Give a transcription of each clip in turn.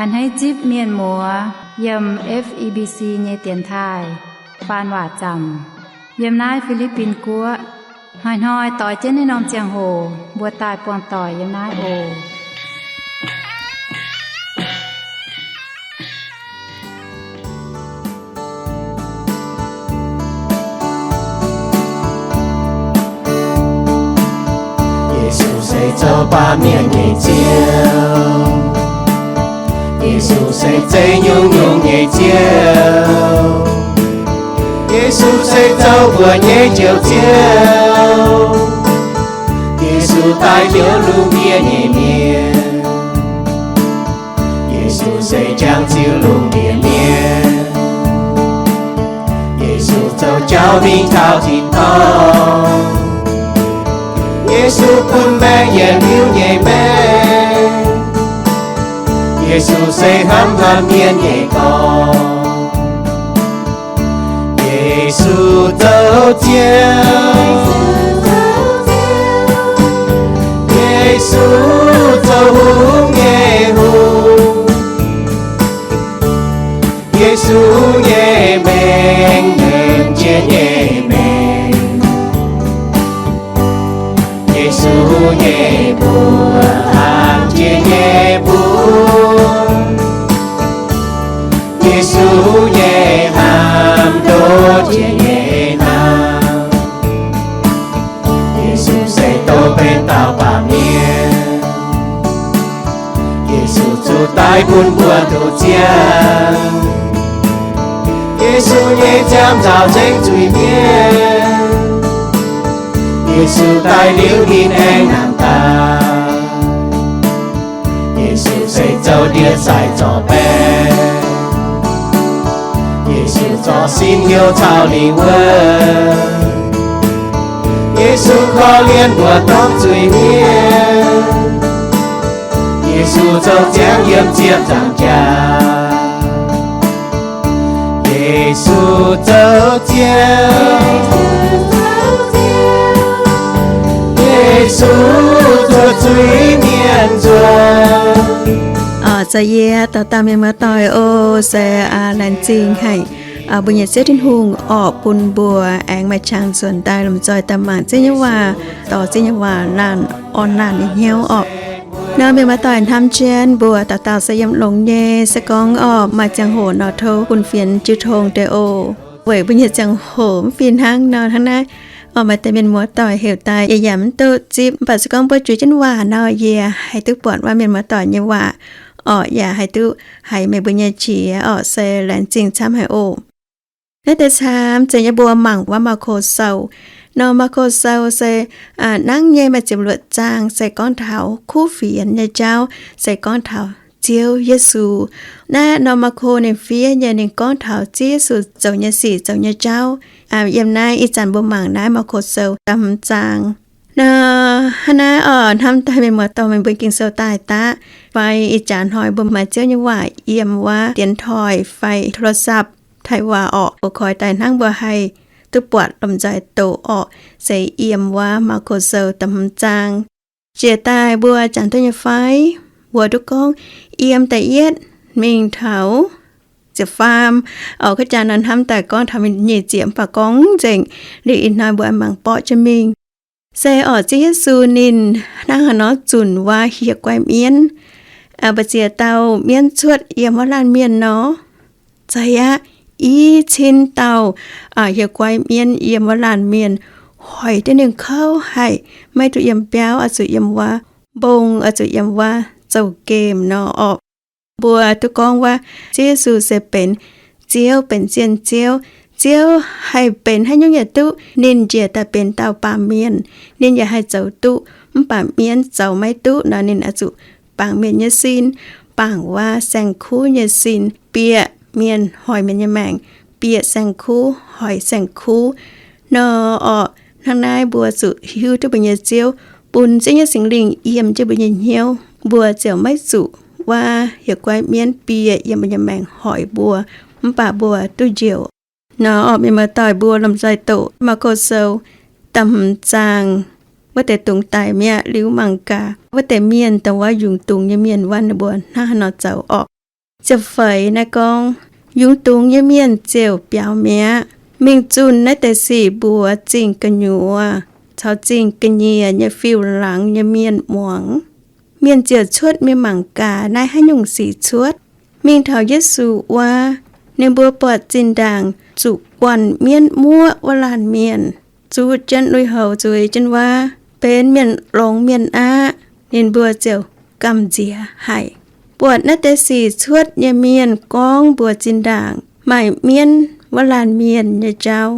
A'hneiv zipv mienh muoz yiem F E B C nyei dienx taaih faan waac zaamc yiem naaiv Fi^li^bin Guoqv. Hnoi-hnoi doix jienv naaiv norm ziangh hoc mbuo daaih buangh doic yiem naaiv oc. Yesu se zoux baamh mienh nyei Ziouv. Yesu se zeiz nyungc-nyungc nyei Ziouv. Yesu se zoux mbuo nyei Njoux Ziouv. Yesu daaih njoux lungh ndiev nyei mienh. Yesu se jangx ziux lungh ndiev mienh. Yesu zoux jauv mingh taux tin-dorngh. Yesu bun maengc yietc liuz nyei maengc. Yesu se hnamv haaix mienh nyei dorngx. Yesu zoux Ziouv. Yesu zoux hungh nyei hungh. Yesu nyei maengc, maengc jiex nyei maengc. Yesu nyei mbuox, hnamv jiex nyei mbuox. Yesu nyei hnamv, ndoqv jiex nyei hnamv. Yesu se dov benx dauh baamh mienh. Yesu zuqc daiv bun mbuo duqv ziangh. Yesu nyei ziangh nzaaux nzengc zuiz-mienh. Yesu daiv liuz ninh aengx nangh daaih. Yesu se zoux ndie-sai zorc baeqc. Yesu zorc sin hnyouv caux lingh wuonh. Yesu korv-lienh mbuo domh zuiz-mienh. Yesu zoux ziangx yiem ziepc nzaangc jaax. Yesu zoux Ziouv. Yesu zuov zuiz-mienh nzuonx. Oc, za'gengh dauh dauh mienh muoz-doic oc, se laengz zingh haic mbuo nyei Ziouv Tin-Hungh orqc, bun mbuo aengx maaih qangx nzuonx daaih lomh nzoih daaih mangc Ziouv nyei waac, dorh Ziouv nyei waac laanh orn laanh nyei hnyouv orqc. Nor mienh muoz-doic hnamv jienv mbuo dauh dauh se yiem longx nyei, se gorngv orqc maaih ziangh hoc nor tov bun fienx jiu tong deix oc. Weic mbuo nyei ziangh hoc mv fih hnangv nor hnangv naaiv. Orqc maaih deix mienh muoz-doic heuc daaih yaac yaac mv duqv zipv, mv baac se gorngv mbuo juix jienv waac nor yie haih duqv buatc waac mienh muoz-doic nyei waac orqc, yaac haih duqv haiz meih mbuo nyei qiex orqc, se laengz zingh camv haic oc. Naaiv deix camv zeiz nyei mbuo mangc waac Maako Sou. Nor Maako Sou se nangv nyei maaih ziepc luoqc zaang se gorngv taux kuv fienx nyei jauv, se gorngv taux Ziouv Yesu. Naaiv nor Maako ninh fiev nyei ninh gorngv taux Ziouv Yesu zoux nyei sic zoux nyei jauv. Yiem naaiv ih zanc mbuo mangc naaiv Maako Sou da'hmz zaang. Nor hnangv naaiv orqc, hnamv daaih mienh muoz-doic meih mbuo Ging-Sou daaih daqv fai ih jaax hnoi mbuo maaih Ziouv nyei waac yiem wuov điện thoại fai โทรศัพท์ taux waac orqc, mbuo koi daaih hnangv mbuo haih duqv buatc lomh nzoih doqc orqc, se yiem wuov Maako Sou da'hmz zaang. Jiex daaih mbuo jangx duqv nyei fai? Mbuo duqv gorngv yiem da'yietv mingh taux ziepc faam orqc, kuv jangx nor hnamv daaih gorngv taux nyic ziepc mv baac gorngv nzengc. Liuz ih hnoi mbuo mangc borqv jienv mingh. Se orqc Ziouv Yesu ninh hnangv haaix nor zunc wuov hieh guai mienv, mbu'ziex dauh mienv cuotv yiem wuov laanh mienh nor, zeiz aqv, i cin dauh hieh guai mienv yiem wuov laanh mienh hoic jienv ninh kouv haic, maiv duqv yiem biauv, oix zuqc yiem wuov mbong, oix zuqc yiem wuov zouv-gemh nor orqc. Mbuo duqv gorngv wuov Ziouv Yesu se benx Ziouv, benx zien Ziouv. Ziouv haih benx haaix nyungc yaac duqv. Ninh njiec daaih benx dauh baamh mienh, ninh yaac haih zoux duqv. Mv baac mienv zoux maiv duqv nor, ninh oix zuqc bangc mienh nyei sin, bangc wuov saeng-kuv nyei sin, bieqc mienh hoic mienh nyei maengc, bieqc saeng-kuv hoic saeng-kuv nor orqc. Hnangv naaiv mbuo zuqc hiuv duqv mbuo nyei Ziouv bun Ziouv nyei Singx Lingh yiem jienv mbuo nyei hnyouv, mbuo ziouc maiv zuqc wuov hieh guai mienv bieqc yiem mbuo nyei maengc hoic mbuo, mv baac mbuo duqv njoux. Nor orqc, mienh muoz-doic mbuo lomh nzoih doqc Maako Sou da'hmz zaang wuov deix dungx daic mi'aqv. Liuz mangc gaax wuov deix mienh dongh wuov yungz dungz nyei mienh wuov ninh mbuo hnangv haaix nor zoux orqc. ziepc feix naaiv gorngv, yungz dungz nyei mienh ziouc biaux mi'aqv, mingh zunh naaiv deix sic mbuox zingh gu'nyuoz caux zingh ga'nyiec nyei fiuv-laangz nyei mienh muangx. Mienh ziouc cuotv mingh mangc gaax naaiv haaix nyungc sic cuotv. Mingh taux Yesu wuov, ninh mbuo buatc zinh ndaangc zuqc guanh mienv muoqv wuov laanh mienh zuqv jienv lui-houx zueiz jienv wuov, benx mienh longx mienh aqv. Ninh mbuo ziouc gamh nziex haic. Buatc naaiv deix sic cuotv nyei mienh gorngv mbuox zinh ndaangc maaih mienv wuov laanh mienh nyei jauv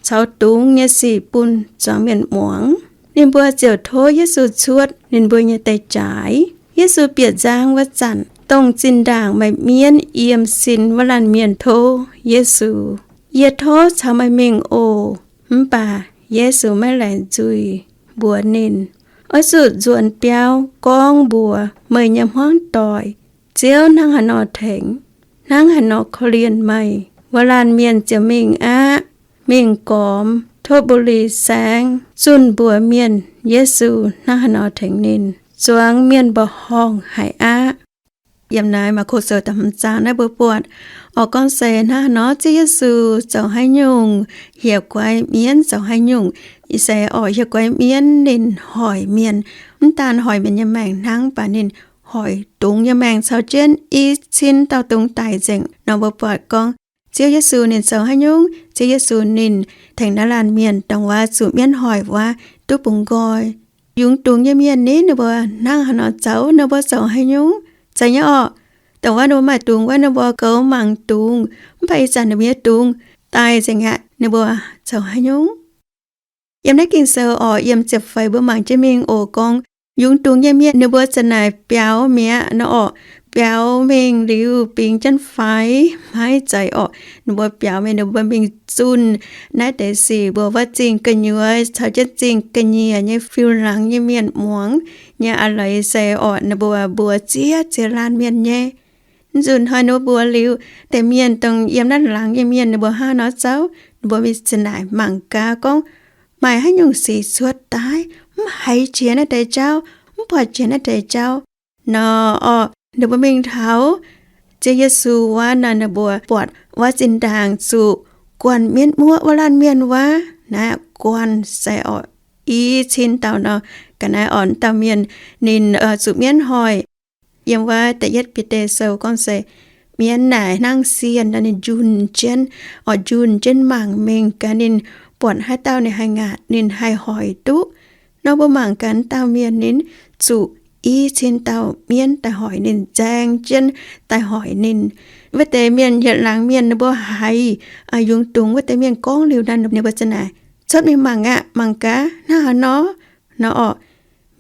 caux dungz nyei sic bun zuangx mienh muangx. Ninh mbuo ziouc tov Yesu cuotv ninh mbuo nyei deic-jaaix. Yesu bieqc nzang wuov zanc, dongh zinh ndaangc maaih mienv yiem sin wuov laanh mienh tov Yesu, Yie tov caux meih mingh oc. Mv baac Yesu maiv laengz nzuih mbuox ninh, Oix zuqc nzuonx biauv gorngv mbuox meih nyei hmuangv doic, Ziouv hnangv haaix nor tengx, hnangv haaix nor korv-lienh meih. Wuov laanh mienh ziouc mingh aqv. Mingh gormx Topv^mbo^li Saengv zunh mbuox mienh Yesu hnangv haaix nor tengx ninh, zuangx mienh mbuoqc horngh haic aqv. Yiem naaiv Maako Sou da'hmz zaang naaiv mbuo buatc oix gorngv se hnangv haaix nor Ziouv Yesu zoux haaix nyungc hieh guai mienv, zoux haaix nyungc se oix hieh guai mienv ninh hoic mienh. Mv daan hoic mienh nyei maengc hnangv, baac ninh hoic dungz nyei maengc caux jienv i cin dauh dungz daic nzengc nor. Mbuo buatc gorngv Ziouv Yesu ninh zoux haaix nyungc. Ziouv Yesu ninh tengx naaiv laanh mienh dongh wuov zuqc mienv hoic wuov duqv bungx nqoi. Yungz dungz nyei mienh ni, ninh mbuo hnangv haaix nor zoux, ninh mbuo zoux haaix nyungc? Zeiz nyei orqc. Dongh wuov ninh mbuo maaih dungz wuov, ninh mbuo goux mangc dungz, mv baac ih zanc ninh mbuo nyei dungz daic nzengc aqv. Ninh mbuo zoux haaix nyungc? Yiem naaiv Ging-Sou orqc, yiem ziepc feix mbuo mangc jienv mingh oc, gorngv yungz dungz nyei mienh ninh mbuo za'naaic biaux mi'aqv nor orqc. Biaux mingh liuz bingx jienv faix maiv zeiz orqc. Ninh mbuo biaux mingh, ninh mbuo mingh zunh naaiv deix sic mbuox wuov zingh gu'nyuoz caux jienv zingh ga'nyiec nyei fiuv-laangz nyei mienh muangx nyei a'leiz se orqc, ninh mbuo mbuox ziex ziex laanh mienh nyei. Nzunc hnoi ninh mbuo mbuox liuz, deix mienh dongh yiem naaiv laangz nyei mienh ninh mbuo hnangv nor zouv, ninh mbuo mingh za'naaic mangc gaax gorngv maaih haaix nyungc sic cuotv daaih, mv haiz jiex naaiv deix jauv, mv buatc jiex naaiv deix jauv nor orqc. Ninh mbuo mingh taux Ziouv Yesu wuov nor, ninh mbuo buatc wuov zinh ndaangc zuqc guanh mienv muoqv wuov laanh mienh wuov, naaiv guanh se orqc i cin dauh nor. Ga'naaiv orqc, dauh mienh ninh zuqc mienv hoic. Yiem wuov da'yietv Bide Sou gorngv se mienv naaic hnangv sienh nor, ninh njunh jienv, orqc njunh jienv mangc mingh gaax ninh buatc haaix dauh ninh haih ngaatc, ninh haih hoic duqv. Nor mbuo mangc gaax dauh mienh ninh zuqc i cin dauh mienv daaih hoic ninh, nzaeng jienv daaih hoic ninh. Wuov deix mienh yietc laangz mienh ninh mbuo haiz yungz dungz wuov deix mienh gorngv liuz nor, ninh mbuo za'naaic cuotv mingh mangc aqv, mangc gaax hnangv haaix nor. Nor orqc,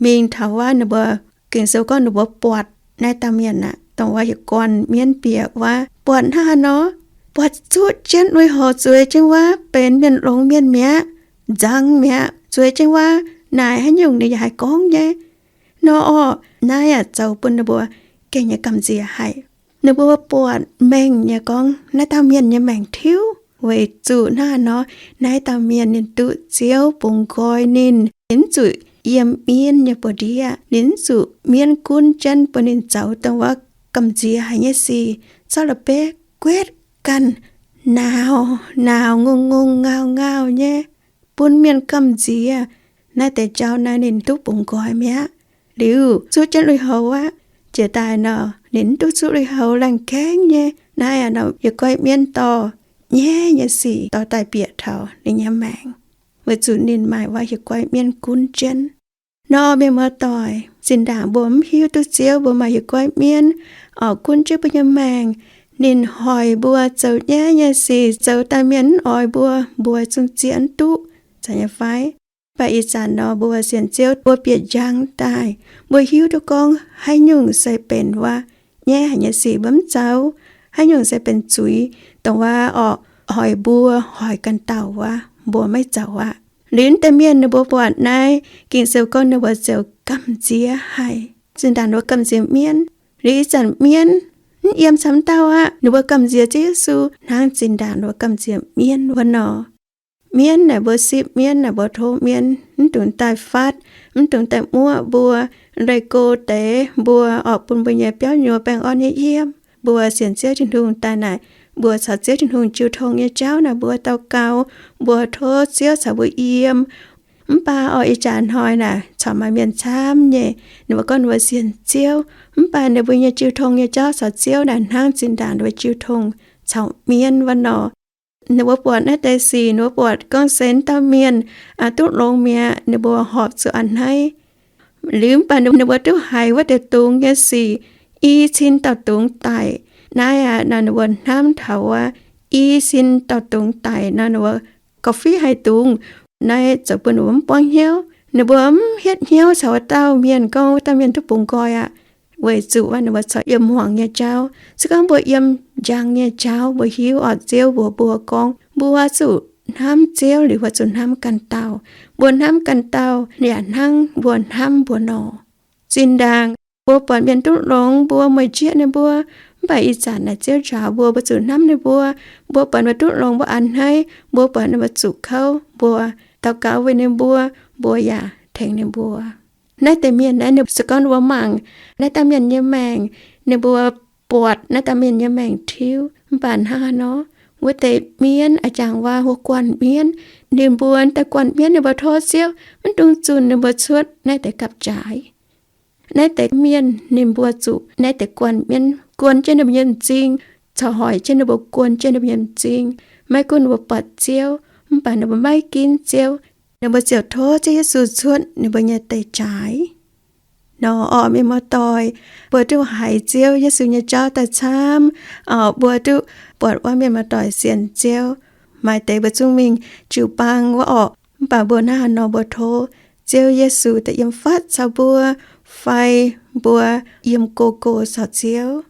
mingh taux wuov ninh mbuo, Ging-Sou gorngv ninh mbuo buatc naaiv dauh mienh aqv, dongh wuov yietc guanh mienv bieqc wuov, buatc hnangv haaix nor, buatc zuqv jienv lui-houx zueiz jienv wuov, benx mienh longx mienh mi'aqv, nzang mi'aqv, zueiz jienv wuov, naaic haaix nyungc ninh yaac haih gorngv nyei. Nor orqc, naaiv yaac zoux bun ninh mbuo gengh nyei gamh nziex haic. Ninh mbuo buatc mengh nyei gorngv naaiv dauh mienh nyei maengc tiuv weic zuqc hnangv haaix nor, naaiv dauh mienh ninh duqv Ziouv bungx nqoi ninh, ninh mv zuqc yiem mienv nyei buoz-ndiev, ninh mv zuqc mienv gunv jienv bun ninh zoux dongh wuov gamh nziex haic nyei sic, zorqv la'bieiv guetv ganh, nauz nauz ngongh ngongh ngauh ngauh nyei, bun mienh gamh nziex. Naaiv deix jauv naaiv ninh duqv bungx nqoi mi'aqv. Liuz zuqv jienv lui-houx aqv. Jiex daaih nor, ninh mv duqv zuqv lui-houx laengh gaengh nyei. Naaiv aqv, yietc guai mienv dorh nyaiv nyei sic dorh daaih bieqc taux ninh nyei maengc, weic zuqc ninh maaih wuov yietc guai mienv gunv jienv. Nor mienh muoz-doic, zinh ndaangc mbuo mv hiuv duqv Ziouv, mbuo maaih yietc guai mienv orqc gunv jienv mbuo nyei maengc, ninh hoic mbuo zoux nyaiv nyei sic, zoux daaih mienh mv oix mbuo, mbuo zungv zieqv mv duqv, zeiz nyei fai? Mv baac ih zanc nor mbuo sienx Ziouv, mbuo bieqc njang daaih, mbuo hiuv duqv gorngv haaix nyungc se benx wuov nyaiv haic nyei sic mbuo mv zoux, haaix nyungc se benx zuiz dongh wuov orqc hoic mbuo, hoic ganh dauh wuov, mbuo maiv zoux aqv. Liuz deix mienh ninh mbuo buatc naaiv Ging-Sou gorngv ninh mbuo ziouc gamh nziex haic. Zinh ndaangc ninh mbuo gamh nziex mienv. Liuz ih zanc mienv mv yiem camv dauh aqv. Ninh mbuo gamh nziex Ziouv Yesu hnangv zinh ndaangc ninh mbuo gamh nziex mienv wuov nor. Mienv naaic mbuo sipv mienv naaic mbuo tov mienv mv dungx daaih fatv, mv dungx daaih muoqv mbuo, leih go deix mbuo orqc, bun mbuo nyei biauv nyuoz baengh orn nyei yiem. mbuo sienx Ziouv Tin-Hungh daaih naaic, mbuo caux Ziouv Tin-Hungh jiu tong nyei jauv naaic, mbuo daux gaux, mbuo tov Ziouv caux mbuo yiem. Mv baac oix ih jaax hnoi naaic corc maaih mienh camv nyei, ninh mbuo gorngv ninh mbuo sienx Ziouv, mv baac ninh mbuo nyei jiu tong nyei jauv caux Ziouv naaic hnangv zinh ndaangc ninh mbuo jiu tong caux mienv wuov nor. Ninh mbuo buatc naaiv deix sic, ninh mbuo buatc gorngv se dauh mienh duqv longx mi'aqv, ninh mbuo horpc zuqc a'hneiv. Liuz mv baac ninh mbuo duqv haiz wuov deix dungz nyei sic, i cin dauh dungz daic. Naaiv aqv, nor ninh mbuo hnamv taux wuov i cin dauh dungz daic nor, ninh mbuo gauh fiev haic dungz. Naaiv zoux bun ninh mbuo mv buangv hnyouv. Ninh mbuo mv hietv hnyouv caux wuov dauh mienh gorngv wuov dauh mienh duqv bungx nqoi aqv, weic zuqc wuov ninh mbuo corc yiem hmuangx nyei jauv. Se gorngv mbuo yiem njang nyei jauv, mbuo hiuv orqc, Ziouv mbuox mbuo gorngv mbuo zuqc hnamv Ziouv liuz mbuo zuqc hnamv ganh dauh. Mbuo hnamv ganh dauh yaac hnangv mbuo hnamv mbuo nor. Zinh ndaangc mbuo buatc mienh duqv longx, mbuo mueic jieqv ninh mbuo, mv baac ih zanc naaic Ziouv njaaux mbuo, mbuo zuqc hnamv ninh mbuo. Mbuo buatc ninh mbuo duqv longx, mbuo a'hneiv. Mbuo buatc ninh mbuo zuqc kouv, mbuo daux gaux weic ninh mbuo, mbuo yaac tengx ninh mbuo. Naaiv deix mienh naaiv, ninh se gorngv ninh mbuo mangc naaiv dauh mienh nyei maengc, ninh mbuo buatc naaiv dauh mienh nyei maengc tiuv, mv baac hnangv haaix nor, wuov deix mienv a'jangc waac heuc guanh mienv, ninh mbuo daaih guanh mienv, ninh mbuo tov Ziouv mv dungx zunh ninh mbuo cuotv naaiv deix gapv-jaaix. Naaiv deix mienh ninh mbuo zuqc naaiv deix guanh mienv guon jienv ninh mbuo nyei m'zing, caux hoic jienv ninh mbuo guon jienv ninh mbuo nyei m'zing. Maiv gunv ninh mbuo buatc Ziouv, mv baac ninh mbuo maiv ginv Ziouv, ninh mbuo ziouc tov Ziouv Yesu cuotv ninh mbuo nyei deix jaaix. Nor orqc, mienh muoz-doic, mbuo duqv haiz Ziouv Yesu nyei jauv daaih camv, mbuo duqv buatc wuov mienh muoz-doic sienx Ziouv. Maaih deix mbuo zungv mingh jiu-baang wuov orqc, mv baac mbuo hnangv haaix nor mbuo tov Ziouv Yesu daaih yiem fatv caux mbuo, fai mbuo yiem go go caux Ziouv.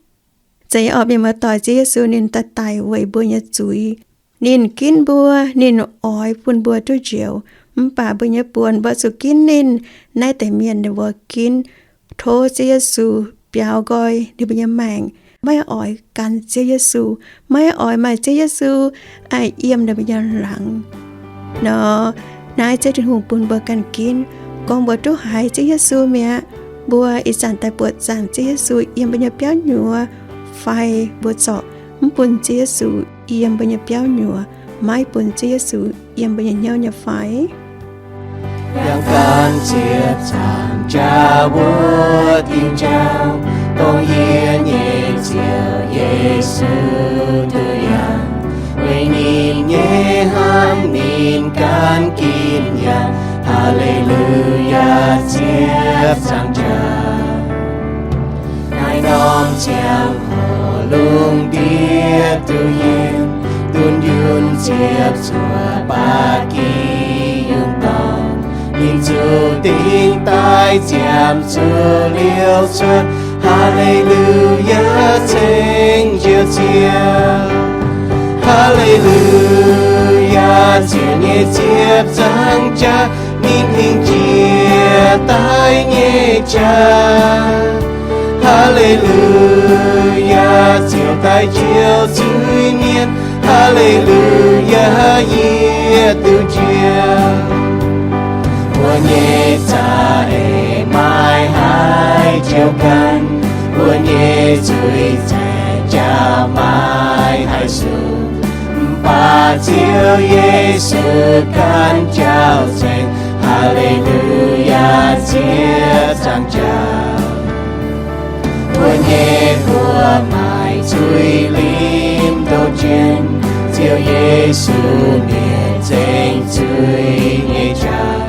Zeiz nyei orqc, mienh muoz-doic, Ziouv Yesu ninh daaih daic weic mbuo nyei zuiz. Ninh ginv mbuo, ninh oix bun mbuo duqv njoux. Mv baac mbuo nyei buonc mbuo zuqc ginv ninh. Naaiv deix mienh ninh mbuo ginv, tov Ziouv Yesu biaux nqoi ninh mbuo nyei maengc, maiv oix gan Ziouv Yesu, maiv oix maaih Ziouv Yesu yiem ninh mbuo nyei laangz. Nor, naaiv Ziouv Tin-Hungh bun mbuo ganh ginv, gorngv mbuo duqv haiz Ziouv Yesu mi'aqv, mbuo ih zanc daaih buoqc zaangc Ziouv Yesu yiem mbuo nyei biauv nyuoz, fai mbuo zorc mv bun Ziouv Yesu yiem mbuo nyei biauv nyuoz, maiv bun Ziouv Yesu yiem mbuo nyei hnyouv nyei fai? Yangh gan ziepc zaangc jaax wuov diuh jauv, dongh yie nyei Ziouv Yesu duqv yangh. Weic ninh nyei hnamv ninh gan ginv yangh. Haa^le^lu^yaa, ziepc zaangc jaax. Naaiv norm ziangh hoc lungh ndiev duqv yiem, dunh yunh ziepc zuoqc ba'gi yungh dorngh, ninh zuqc dingh daaih ziepc zuoqc liouh cuotv. Haa^le^lu^yaa, ceng Ziouv Ziouv. Haa^le^lu^yaa, Ziouv nyei ziepc zaangc jaax, ninh hingh njiec daaih nyei jaax. Haa^le^lu^yaa, Ziouv daaih njoux zuiz-mienh. Haa^le^lu^yaa, yie duqv njoux. Mbuo nyei za'eix maaih haaix joux ganh, mbuo nyei zuiz-zaengc jaax maaih haaix sung, mv baac Ziouv Yesu ganh jauv-zengx. Haa^le^lu^yaa, ziepc zaangc jaax. Mbuo nyei buoz maaih zuiz limh ndoh jien, Ziouv Yesu mienh ceng zuiz nyei jaax.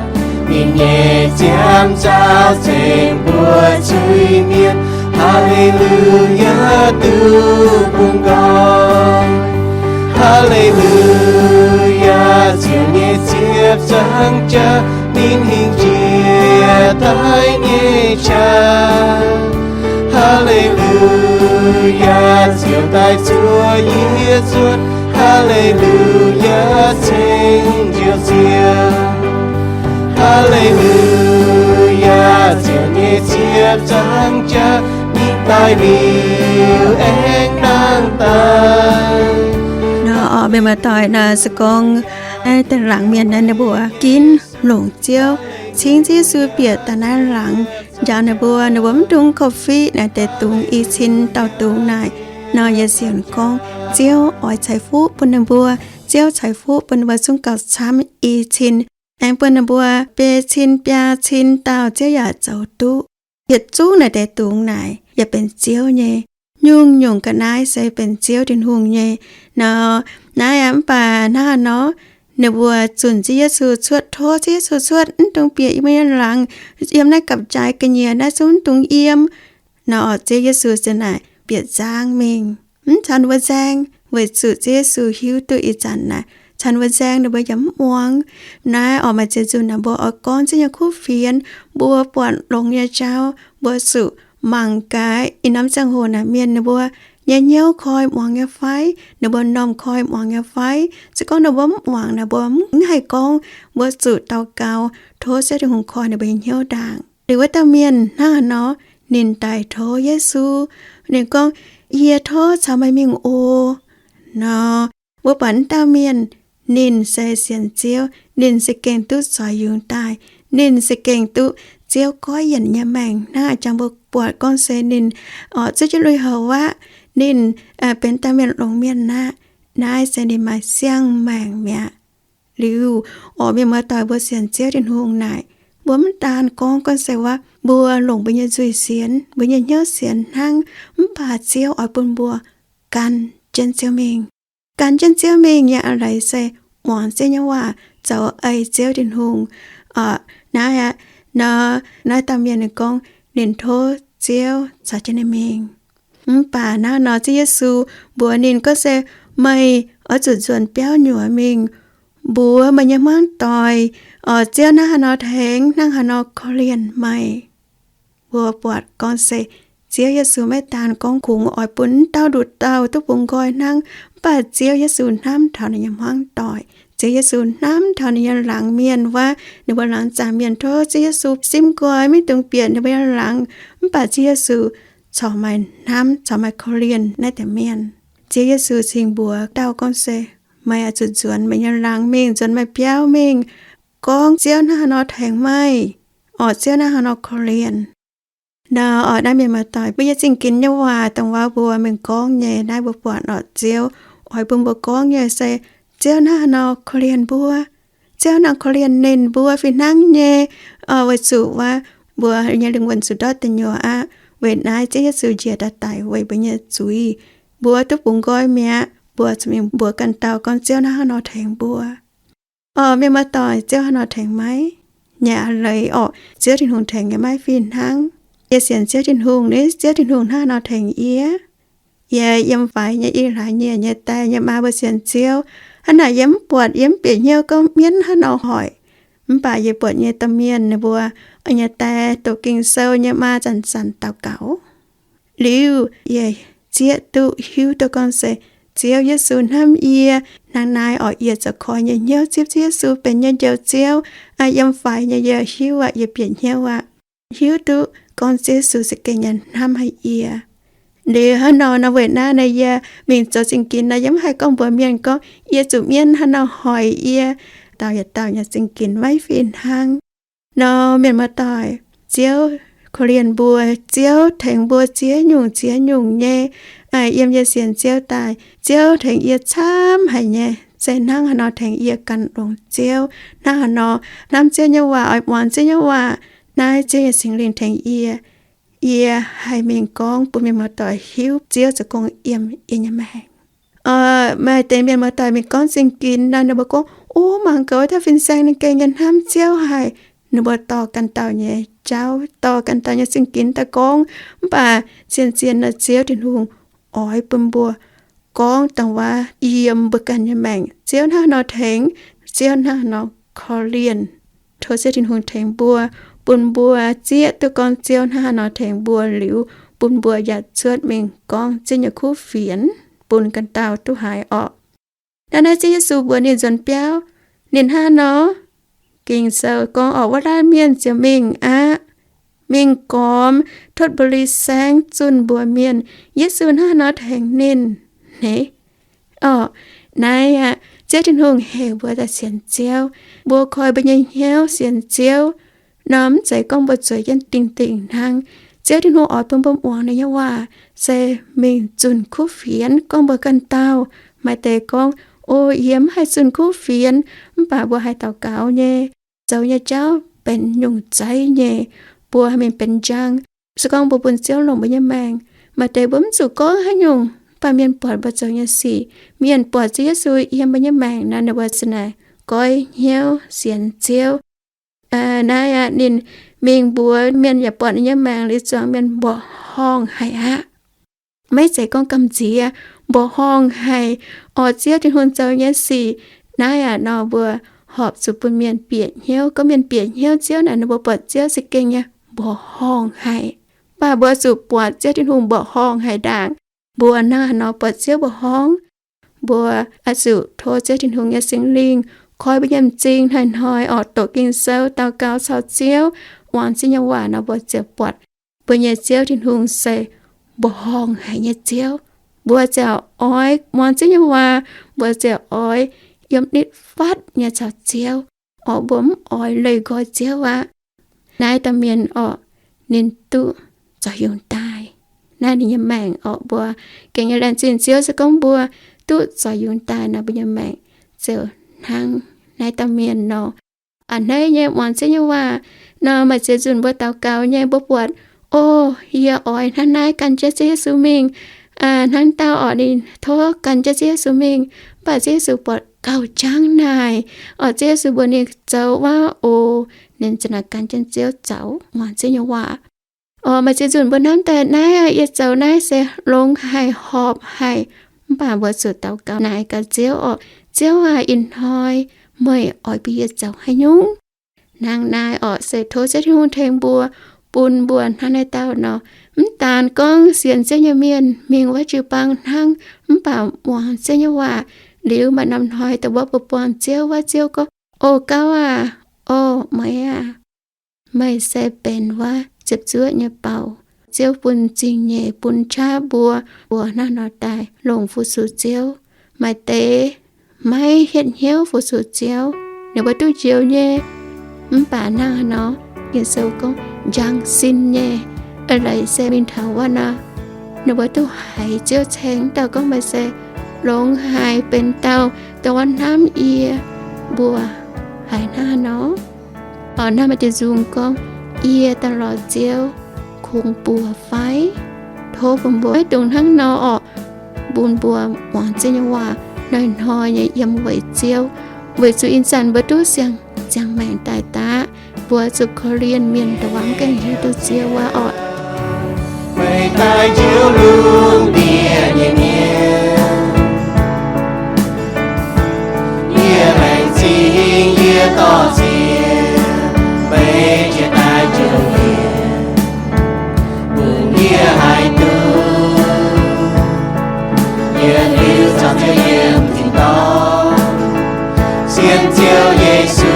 Ninh nyei ziepc nzaaux ceng mbuo zuiz-mienh. Haa^le^lu^yaa, duqv bungx nqoi. Haa^le^lu^yaa, Ziouv nyei ziepc zaangc jaax, ninh hingh njiec daaih nyei jaax. Haa^le^lu^yaa, Ziouv daaih zuov yie zuotv. Haa^le^lu^yaa, ceng Ziouv Ziouv. Haa^le^lu^yaa, Ziouv nyei ziepc zaangc jaax, ninh daaih liuz aengx nangh daaih. Nor, mienh muoz-doic, naaiv se gorngv naaiv deix laangz mienh naaiv ninh mbuo ginv longc Ziouv, cingv Ziouv Yesu bieqc daaih naaiv laangz, njaaux ninh mbuo, ninh mbuo mv dungx korv-fiqv naaiv deix dungz i cin dauh dungz naaic. Nor yie sienx gorngv Ziouv oix ceix fuqv bun ninh mbuo. Ziouv ceix fuqv bun ninh mbuo zungv gauh camv i cin. Aengx bun ninh mbuo biei cin biaa cin dauh Ziouv yaac zoux duqv. Yietc zungv naaic deix dungz naaic yaac benx Ziouv nyei. Nyungc-nyungc ga'naaiv se benx Ziouv Tin-Hungh nyei. Nor, naaiv aqv, mv baac hnangv haaix nor, ninh mbuo zunc Ziouv Yesu cuotv, tov Ziouv Yesu cuotv, mv dungx bieqc yiem mbuo nyei laangz. Yiem naaiv gapv-jaaix ga'nyiec naaiv zungv mv dungx yiem. Nor, Ziouv Yesu ziouc naaic bieqc nzangv mingh, mv caux ninh mbuo nzaeng, weic zuqc Ziouv Yesu hiuv duqv ih zanc naaic caux ninh mbuo nzaeng ninh mbuo yaac mv muangx. Naaiv oix maaih ziex nzunc naaic mbuo oix gorngv Ziouv nyei kuv fienx, mbuo buatc longx nyei jauv, mbuo zuqc mangc gaax ih norm ziangh hoc naaic mienh ninh mbuo nyei hnyouv koi muangx nyei fai, ninh mbuo m'normh koi muangx nyei fai. Se gorngv ninh mbuo mv muangx naaic mbuo mv haih gorngv. Mbuo zuqc daux gaux tov Ziouv Tin-Hungh koi ninh mbuo nyei hnyouv ndaangc. Liuz wuov dauh mienh hnangv haaix nor, ninh daaih tov Yesu. Ninh gorngv, Yie tov caux meih mingh oc. Nor, mbuo buatc wuov dauh mienh, ninh se sienx Ziouv, ninh za'gengh duqv zoux yungz daaih, ninh za'gengh duqv Ziouv goiv yienc nyei maengc. Hnangv jangx mbuo buatc gorngv se ninh oix zuqv jienv lui-houx aqv. Ninh benx dauh mienh longx mienh aqv. Naaiv se ninh maaih siang-maengc mi'aqv. Liuz, oix mienh muoz-doic mbuo sienx Ziouv Tin-Hungh naaic, mbuo mv daan gorngv gorngv se waac mbuo longc mbuo nyei nzuih sienx, mbuo nyei hnyouv sienx hnangv, mv baac Ziouv oix bun mbuo gan jienv Ziouv mingh. Gan jienv Ziouv mingh nyei a'leiz se muangx Ziouv nyei waac, zoux ei Ziouv Tin-Hungh. Naaiv aqv, nor, naaiv dauh mienh ninh gorngv ninh tov Ziouv caux jienv ninh mingh. Mv baac hnangv nor Ziouv Yesu mbuox ninh gorngv se, Meih oix zuqc nzuonx biauv nyuoz mingh, mbuox meih nyei hmuangv doic, Ziouv hnangv haaix nor tengx, hnangv haaix nor korv-lienh meih. Mbuo buatc gorngv se Ziouv Yesu maiv daan gorngv kungx oix bun wuov dauh nduqc dauh duqv bungx nqoi hnangv, mv baac Ziouv Yesu hnamv taux ninh nyei hmuangv doic. Ziouv Yesu hnamv taux ninh nyei laangz mienh wuov, ninh mbuo laangz zaangc mienh tov Ziouv Yesu simv nqoi, maiv dungx bieqc ninh mbuo nyei laangz. Mv baac Ziouv Yesu corc maaih hnamv, corc maaih korv-lienh naaiv deix mienh. Ziouv Yesu cingx mbuox dauh gorngv se, Meih oix zuqc nzuonx meih nyei laangz mingh, nzuonx meih biauv mingh, gorngv Ziouv hnangv haaix nor tengx meih, orqc, Ziouv hnangv haaix nor korv-lienh. Nor, orqc, naaiv mienh muoz-doic, mbuo nyei zingh ginx nyei waac dongh waac mbuo mingh gorngv nyei, naaiv mbuo buatc orqc, Ziouv oix bun mbuo gorngv nyei se Ziouv hnangv haaix nor korv-lienh mbuo. Ziouv hnangv korv-lienh ninh mbuo fih hnangv nyei, weic zuqc waac mbuo nyei lingh wuonh zuqc ndortv deic nyuoqc aqv. Weic naaiv Ziouv Yesu njiec daaih daic weic mbuo nyei zuiz, mbuo duqv bungx nqoi mi'aqv. Mbuo zuqc mingh mbuox ganh dauh gorngv Ziouv hnangv haaix nor tengx mbuo. Orqc, mienh muoz-doic, Ziouv hnangv haaix nor tengx maiv? Nyei a'leiz orqc, Ziouv Tin-Hungh tengx yie maiv fih hnangv. Yie sienx Ziouv Tin-Hungh, ninh Ziouv Tin-Hungh hnangv haaix nor tengx yie? Yie yiem faix nyei i hlaax nyieqc nyei die nyei maa mbuo sienx Ziouv. Hnangv naaic yie mv buatc, yie mv bieqc hnyouv gorngv mienv haaix nor hoic. Mv baac yie buatc nyei domh mienh ninh mbuo nyei die doqc Ging-Sou nyei maa zanc-zanc daux gaux. Liuz yie zieqv duqv hiuv duqv gorngv se Ziouv Yesu hnamv yie. Hnangv naaiv orqc, yie zoux koi nyei hnyouv zipv Ziouv Yesu benx nyei Njoux Ziouv. Yiem faix nyei yie hiuv aqv, yie bieqc hnyouv aqv. Hiuv duqv gorngv Ziouv Yesu za'gengh nyei hnamv haic yie. Liuz hnangv nor nor, weic naaiv nor yie mingh zoux zingh ginx nor, yie mv haih gorngv mbuox mienh gorngv yie zuqc mienv haaix nor hoic yie. Dauh yietc dauh nyei zingh ginx maiv fih hnangv. Nor mienh muoz-doic, Ziouv korv-lienh mbuo, Ziouv tengx mbuo ziex nyungc ziex nyungc nyei. Yiem yie sienx Ziouv daaih, Ziouv tengx yie camv haic nyei, se hnangv haaix nor tengx yie gan longx Ziouv, hnangv haaix nor hnamv Ziouv nyei waac, oix muangx Ziouv nyei waac. Naaiv Ziouv nyei Singx Lingh tengx yie, yie haih mingh gorngv bun mienh muoz-doic hiuv Ziouv zoux gong yiem yie nyei maengc. Maaih deix mienh muoz-doic mingh gorngv zingh ginx nor, ninh mbuo gorngv, O, mangc gaax wuov dauh fin-saeng ninh gengh nyei hnamv Ziouv haic. Ninh mbuo dorh ganh dauh nyei jauv, dorh ganh dauh nyei zingh ginx daaih gorngv. Mv baac zien-zien nor, Ziouv Tin-Hungh oix bun mbuo gorngv dongh wuov yiem mbuo ganh nyei maengc, Ziouv hnangv haaix nor tengx, Ziouv hnangv haaix nor korv-lienh. Tov Ziouv Tin-Hungh tengx mbuo, bun mbuo zieqv duqv gorngv Ziouv hnangv haaix nor tengx mbuo liuz, bun mbuo yaac cuotv mingh gorngv Ziouv nyei kuv fienx bun ganh dauh duqv haiz orqc. Naaiv naaiv Ziouv Yesu mbuox ninh nzuonx biauv, ninh hnangv haaix nor? Ging-Sou gorngv orqc, wuov laanh mienh ziouc mingh aqv. Mingh gormx totv mbuli saengv zunh mbuox mienh Yesu hnangv haaix nor tengx ninh. Hneiv orqc, naaiv aqv, Ziouv Tin-Hungh heuc mbuo daaih sienx Ziouv, mbuo koi mbuo nyei hnyouv sienx Ziouv. Nor mv zeiz gorngv mbuo zueiz jienv dingh dingh hnangv. Ziouv Tin-Hungh oix bun mbuo muangx ninh nyei waac se mingh zunh kuv fienx. Gorngv mbuo ganh dauh, maaih deix gorngv, O, yie mv haih zunh kuv fienx, mv baac mbuo haih daux gaux nyei, zoux nyei jauv benx nyungc zeiv nyei, mbuo haih mingh benx njang. Se gorngv mbuo bun Ziouv longc mbuo nyei maengc, maaih deix mbuo mv zuqc gorngv haaix nyungc, mv baac mienh buatc mbuo zoux nyei sic, mienh buatc Ziouv Yesu yiem mbuo nyei maengc nor, ninh mbuo za'naaic goiv hnyouv sienx Ziouv. Naaiv aqv, ninh mingh mbuox mienh yaac buatc ninh nyei maengc liuz zuangx mienh mbuoqc horngh haic aqv. Maiv zeiz gorngv gamh nziex, mbuoqc horngh haic, oix Ziouv Tin-Hungh zoux nyei sic. Naaiv aqv nor, mbuo horpc zuqc bun mienh bieqc hnyouv. Gorngv mienh bieqc hnyouv Ziouv naaic, ninh mbuo buatc Ziouv za'gengh nyei mbuoqc horngh haic. Mv baac mbuo zuqc buatc Ziouv Tin-Hungh mbuoqc horngh haic ndaangc, mbuo hnangv haaix nor buatc Ziouv mbuoqc horngh? Mbuo oix zuqc tov Ziouv Tin-Hungh nyei Singx Lingh koi mbuo nyei m'zing hnoi-hnoi oix doqc Ging-Sou, daux gaux caux Ziouv, muangx Ziouv nyei waac nor, mbuo ziouc buatc mbuo nyei Ziouv Tin-Hungh se mbuoqc horngh haic nyei Ziouv. Mbuo ziouc oix muangx Ziouv nyei waac, mbuo ziouc oix yiem nitv fatv nyei caux Ziouv, oix mbuo mv oix leih nqoi Ziouv aqv. Naaiv dauh mienh orqc, ninh duqv zoux yungz daaih. Naaiv ninh nyei maengc orqc, mbuo gengh nyei laengz zingh Ziouv se gorngv mbuo duqv zoux yungz daaih nor, mbuo nyei maengc ziouc hnangv naaiv dauh mienh nor. A'hneiv nyei muangx Ziouv nyei waac nor, maaih ziex nzunc mbuo daux gaux nyei, mbuo buatc, O, yie oix hnangv naaiv gan jienv Ziouv Yesu mingh. Hnangv dauh orqc, ninh tov gan jienv Ziouv Yesu mingh, mv baac Ziouv Yesu buatc gauh jangv naaic, orqc, Ziouv Yesu mbuox ninh zoux wuov oc, ninh za'naaic gan jienv Ziouv zoux, muangx Ziouv nyei waac. Orqc, maaih ziex nzunc mbuo hnamv daaih naaiv, yie zoux naaiv se longx haic, horpc haic, mv baac mbuo zuqc daux gaux naaic gaax Ziouv orqc, Ziouv aac, ih hnoi meih oix bun yie zoux haaix nyungc? Hnangv naaiv orqc, se tov Ziouv Tin-Hungh tengx mbuo, bun mbuo hnangv naaiv dauh nor, mv daanx gorngv sienx Ziouv nyei mienh mingh wuov jiu-baang hnangv, mv baac muangx Ziouv nyei waac liuz, maaih norm hnoi dongh wuov mbuo buangh Ziouv wuov, Ziouv gorngv, O gauv aac, o meih aac, meih se benx wuov ziepc zuoqv nyei bouc. Ziouv bun zingh nyeic bun qaqv mbuo, mbuo hnangv nor daaih longc fu-sux Ziouv. Maaih deix maiv hietv hnyouv fu-sux Ziouv, ninh mbuo duqv njoux nyei, mv baac hnangv haaix nor, Ging-Sou gorngv njang sin nyei, eix leiz se mingh taux wuov nor, ninh mbuo duqv haiz Ziouv ceng. Dauh gorngv meih se longx haic, benx dauh dongh wuov hnamv yie mbuo haiz hnangv haaix nor. Orqc, naaiv maaih deix nzung gorngv, Yie daaih lorz Ziouv kungx buoz fai? Tov bun mbuo maiv dungx hnangv nor orqc, bun mbuo muangx Ziouv nyei waac hnoi-hnoi nyei yiem weic Ziouv, weic zuqc ih zanc mbuo duqv siang-ziangh maengc daaih daqv, mbuo zuqc korv-lienh mienh dongh wuov mv gaengh hiuv duqv Ziouv wuov orqc. Meih daaih njoux lungh ndiev nyei mienh, yie laengz zingh yie dorh ziex meih jiex daaih njoux yie, bun yie haih duqv yietc liuz caux Ziouv yiem tin-dorngh, sienx Ziouv Yesu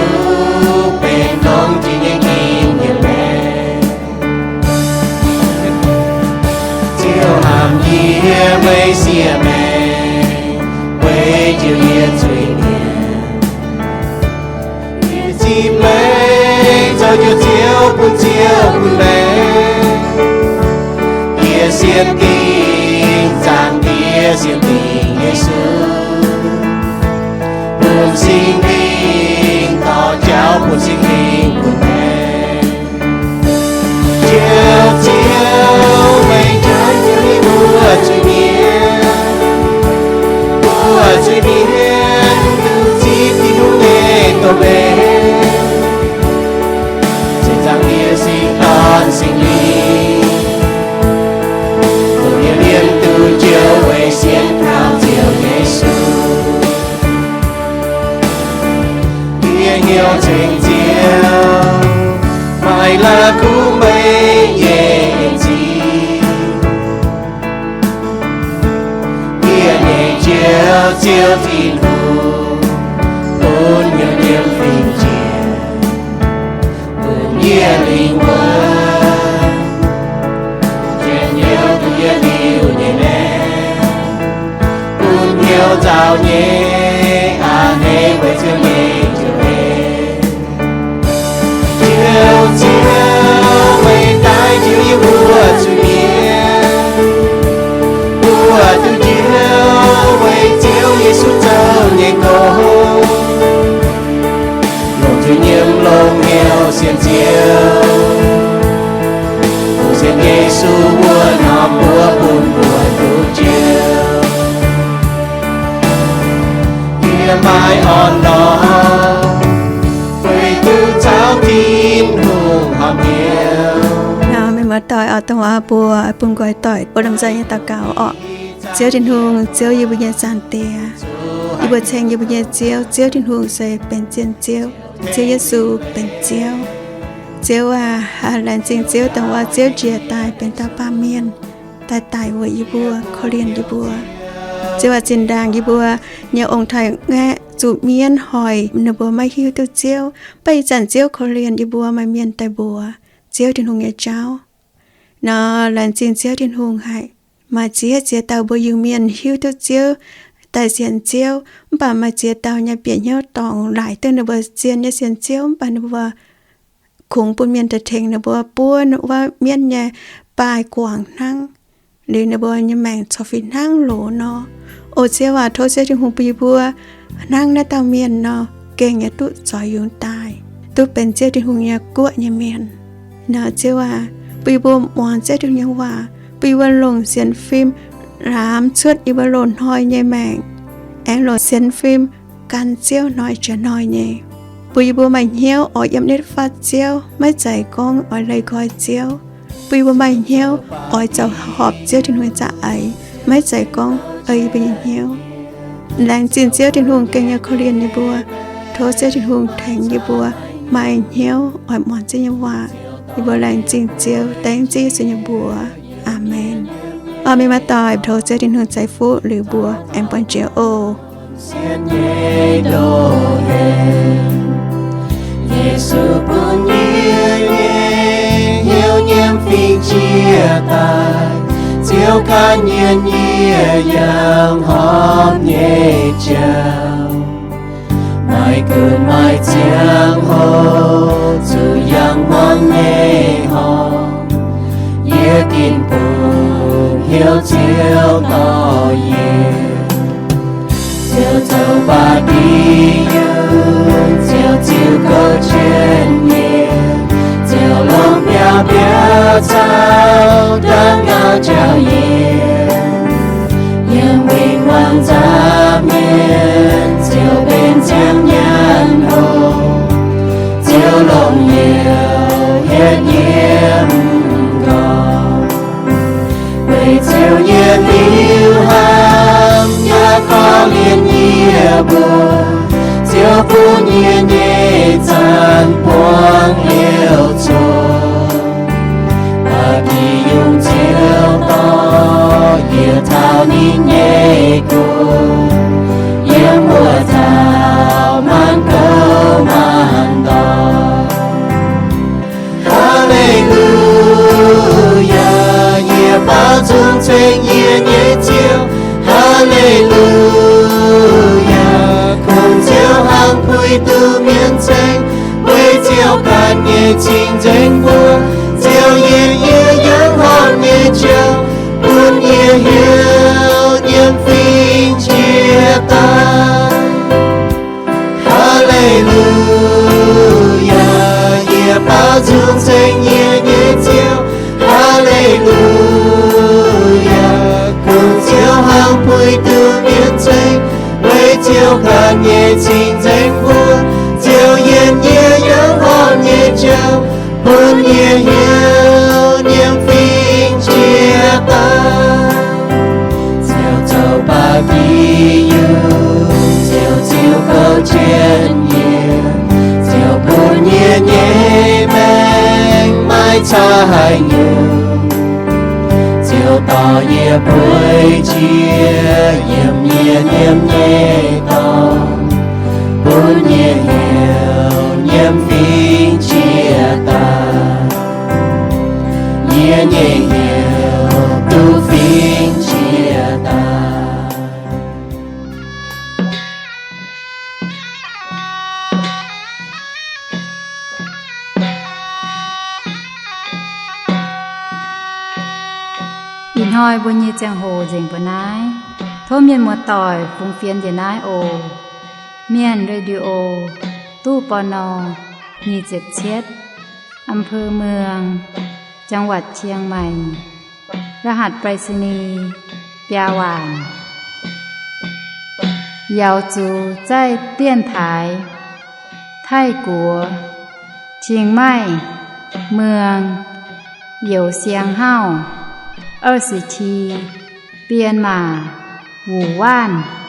benx longx jiex nyei njien-youh nyei maengc. Ziouv hnamv yie, meih siev maengc, weic njoux yie zuiz-mienh. Yie zipv meih zoux njoux Ziouv bun ziouv bun maengh. Yie sienx dingc Zaangc Diex, sienx dingc Yesu, bun Singx Lingh dorh jauv, bun Singx Lingh bun maengh. Njoux Ziouv, meih njoux yie mbuo zuiz-mienh, mbuo zuiz-mienh duqv zipv Tin-Hungh nyei domh mengh. Sienx Zaangc Diex, sienx Dorn, Singx Lingh, bun yie liemh duqv njoux weic sienx kaux Ziouv Yesu. Yie hnyouv ceng Ziouv, maaih la'kuqv meih nyei en-zingh. Yie nyei Ziouv, Ziouv Tin-Hungh, bun yie liemh fingx njiec, bun yie lingh wuonh, njien-youh bun yie liuz nyei maengc, bun hnyouv nzauh nyei a'hneiv weic Ziouv nyei njoux leiz. Njoux Ziouv, meih daaih njoux yie mbuo Zien Ziouv, fungx sienx Yesu wuov norm mbuox bun mbuo duqv njoux. Yie maaih orn-lorqc, weic duqv caux Tin-Hungh horpc hnyouv. Nor mienh muoz-doic oix dongh waac mbuo bun nqoi doic, mbuo lomh nzoih nyei daux gaux orqc. Ziouv Tin-Hungh, Ziouv yie mbuo nyei Zaangc Diex, yie mbuo ceng yie mbuo nyei Ziouv, Ziouv Tin-Hungh se benx zien Ziouv. Ziouv Yesu benx Ziouv. Ziouv aac, laengz zingh Ziouv dongh wuov Ziouv njiec daaih benx dauh baamh mienh, daaih daic weic yie mbuo, korv-lienh yie mbuo. Ziouv aac, zinh ndaangc yie mbuo nyei ong-taaix-ngaeqv zuqc mienv hoic ninh mbuo maiv hiuv duqv Ziouv, mv baac ih zanc Ziouv korv-lienh yie mbuo maaih mienh daaih mbuox Ziouv Tin-Hungh nyei jauv. Nor laengz zingh Ziouv Tin-Hungh haic. Maaih ziex ziex dauh mbuo Iu-Mienh hiuv duqv Ziouv, daaih sienx Ziouv, mv baac maaih ziex dauh nyei bieqc hnyouv dorngc, laaic duqv ninh mbuo zien nyei sienx Ziouv, mv baac ninh mbuo kungx bun mienh daaih tengx ninh mbuo buov wuov mienv nyei baaih guangc hnangv, liuz ninh mbuo nyei maengc corc fih hnangv loz nor. O Ziouv aac, tov Ziouv Tin-Hungh bun yie mbuo hnangv naaiv dauh mienh nor, gengh yaac duqv zoux yungz daaih, duqv benx Ziouv Tin-Hungh nyei guoqv nyei mienh. Nor Ziouv aac, bun yie mbuo muangx Ziouv Tin-Hungh nyei waac, bun yie mbuo longc sienx fim laamx cuotv yie mbuo loz-hnoi nyei maengc, aengx longc sienx fim gan Ziouv hnoi jiex hnoi nyei. Bun yie mbuo maaih hnyouv oix yiem nitv fatv Ziouv, maiv zeiz gorngv oix leih nqoi Ziouv. Bun yie mbuo maaih hnyouv oix zoux horpc Ziouv Tin-Hungh nyei za'eix, maiv zeiz gorngv ei yie mbuo nyei hnyouv. Laengz zingh Ziouv Tin-Hungh gengh nyei korv-lienh yie mbuo. Tov Ziouv Tin-Hungh tengx yie mbuo maaih hnyouv oix muangx Ziouv nyei waac. Yie mbuo laengz zingh Ziouv, dengv Ziouv Yesu nyei mbuox. Aamen. Orv, mienh muoz-doic, tov Ziouv Tin-Hungh ceix fuqv liuz mbuo aengx buangh jiex oc. Yesu bun yie nyei hnyouv nyiemv fingx jiex daaih, Ziouv gan yie nyei yangh horpc nyei jauv. Maaih gunv maaih ziangh hoc zuqc yangh muangx nyei horpc, yie ginv bungx hnyouv Ziouv dorh yie. Ziouv zoux baac dingc yungh, Ziouv ziux gouv jienv yie, Ziouv longc biauv-biauv caux ndaangc gauh jauv yie. Yiem win-wangv nza'hmien Ziouv benx ziangh nyanc hlo, Ziouv longc youz hietv yie m'nqorngv. Weic Ziouv nyei liuz hnamv yaac korv-lienh yie mbuo, Ziouv bun yie nyei zanc buangv liouh zuqc. Baac dingc yungh Ziouv dorh yie taux ninh nyei guoqv, yiem wuov taux maanc gouv maanc ndorm. Haa^le^lu^yaa, yie baaux nzung ceng yie nyei Ziouv. Haa^le^lu^yaa, kungx Ziouv hnangv puix duqv mienh ceng, weic Ziouv ganh nyei cing-nzengc mbuo. Ziouv yiem yie yangh horpc nyei jauv, bun yie hnyouv nyiemv fingx jiex daaih. Haa^le^lu^yaa, yie baaux nzung ceng yie nyei Ziouv. Haa^le^lu^yaa, kungx Ziouv hnangv puix duqv mienh ceng, weic Ziouv ganh nyei cing-nzengc mbuo. Ziouv yiem yie yangh horpc nyei jauv, bun yie hnyouv nyiemv fingx jiex daaih. Ziouv zoux baac dingc yungh, Ziouv ziux gouv jienv yie, Ziouv bun yie nyei maengc maiv caux haaix nyungc. Ziouv dorh yie bueix jiex yiem yie nyiemv nyei dorngx, bun yie hnyouv nyiemv fingx jiex daaih. Yie nyei hnyouv duqv fingx jiex daaih. Ih hnoi mbuo nyei ziangh hoc nzengc mbuo naaiv. Tov mienh muoz-doic fungx fienx njiec naaiv oc. Mienh Radio, ตู้ ปณ. nyic ziepc cietv. อำเภอเมือง จังหวัดเชียงใหม่ รหัสไปรษณีย์ biaa waanc. Yaux zuqc zaih dienx taaix, Taiv-Guoqv, Chiang Mai, Muang, Youz Siang Hauv, 二十七, Bienh Maac, Wuc Waanv.